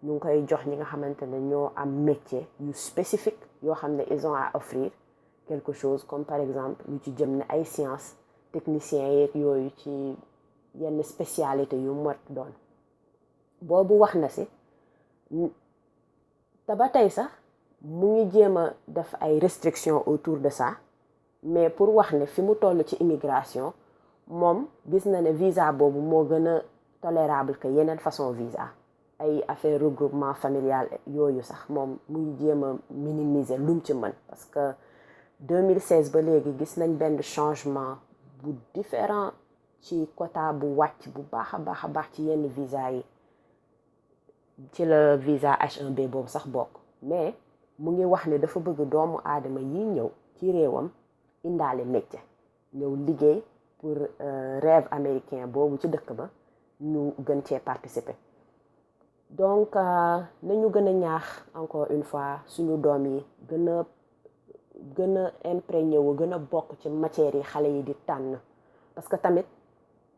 ñu ngi koy jox ñi nga xamante ne ñoo am métier yu spécifique yoo xam ne ils ont à offrir quelque chose comme par exemple lu ci jëm ne ay sciences techniciens yeeg yooyu ci yenn spécialité yu mot doon boobu wax na si te ba tey sax mu ngi jéem a def ay restrictions autour de ça mais pour wax ne fi mu toll ci immigration moom gis na ne visa boobu moo gën a tolérable que yeneen façon visa ay affaire regroupement familial yooyu sax moom muy jéem a minimiser lum ci mën parce que 2016 ba léegi gis nañ benn changement bu différent ci quota bu wàcc bu baax a baax ci yenn visa yi ci la visa H1B boobu sax bokk mais mu ngi wax ne dafa bëgg doomu aadama yi ñëw ci réewam indaale métier ñëw liggéey pour rêve américain boobu ci dëkk ba ñu gën cee participer donc nañu gën a ñaax encore une fois suñu doom yi gën a imprégné wu gën a bokk ci matières yi xale yi di tànn parce que tamit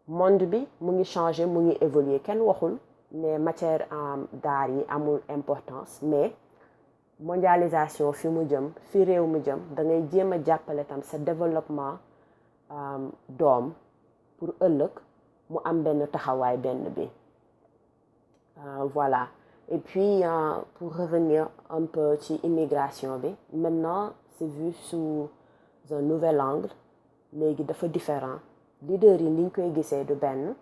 monde bi mu ngi changer mu ngi évoluer kenn waxul ne matière d'art yi amul importance mais mondialisation fi mu jëm fi réew mu jëm da ngay jéem a jàppale tam sa développement doom pour ëllëg mu am benn taxawaay benn bi voilà et puis pour revenir un peu ci immigration bi maintenant c'est vu sous un nouvel angle léegi dafa différent leader yi niñ koy gisee du benn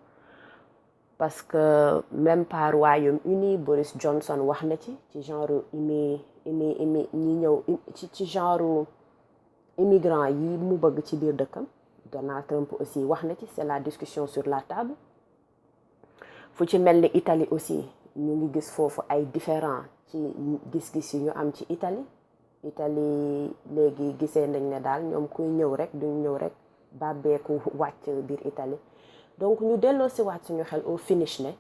parce que même par Royaume-Uni Boris Johnson wax na ci genre ñi ñëw ci genre immigrants yi mu bëgg ci biir dëkkam Donald Trump aussi wax na ci c'est la discussion sur la table fu ci mel ni Italie aussi ñu ngi gis foofu ay différents ci gis-gis yi ñu am ci Italie léegi gisee nañ ne daal ñoom kuy ñëw rek duñ ñëw rek bàbbeeku wàcc biir Italie donc ñu delloo si waat suñu xel au finish ne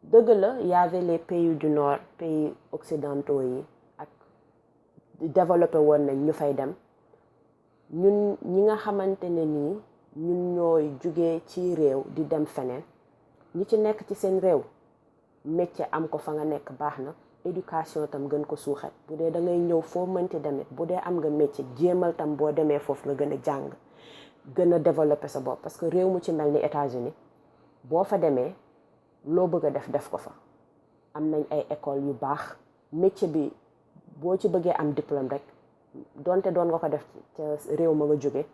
dëgg la y avait les pays du nord pays occidentaux yi ak développé woon nañ ñu fay dem ñun ñi nga xamante ne nii ñun ñooy jugee ci réew di dem feneen ñi ci nekk ci seen réew métier am ko fa nga nekk baax na éducation tam gën ko suuxat bu dee da ngay ñëw foo mënti demit bu dee am nga métier jéemal tam boo demee foofu nga gën a jàng gën a développer sa bopp parce que réew mu ci mel ni États-Unis boo fa demee loo bëgg a def ko fa am nañ ay école yu baax métier bi boo ci bëggee am diplôme rek donte doon nga ko def ca réew ma nga jóge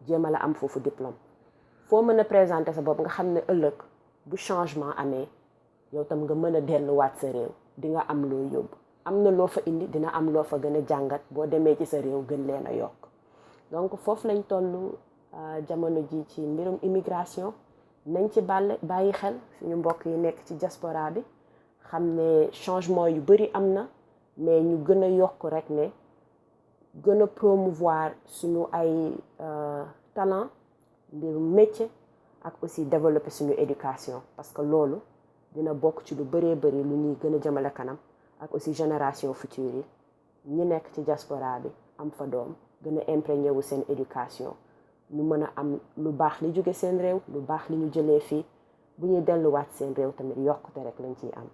jéemal a am foofu diplôme foo mën a présenter sa bopp nga xam ne ëllëg bu changement amee yow tam nga mën a delluwaat sa réew di nga am loo yóbbu am na loo fa indi dina am loo fa gën a jàngat boo demee ci sa réew gën leen a yokk donc foofu lañ toll jamono ji ci mbirum immigration nañ ci bàyyi xel suñu mbokk yi nekk ci diaspora bi xam ne changement yu bari am na mais ñu gën a yokk rek ne gën a promouvoir suñu ay talent mbirum métier ak aussi développer suñu éducation parce que loolu dina bokk ci lu bëree bëri lu ñuy gën a jëmale kanam ak aussi génération future yi ñi nekk ci diaspora bi am fa doom gën a imprégné wu seen éducation ñu mën a am lu baax li jóge seen réew lu baax li ñu jëlee fii bu ñuy delluwaat seen réew tamit yokkute rek lañ ciy am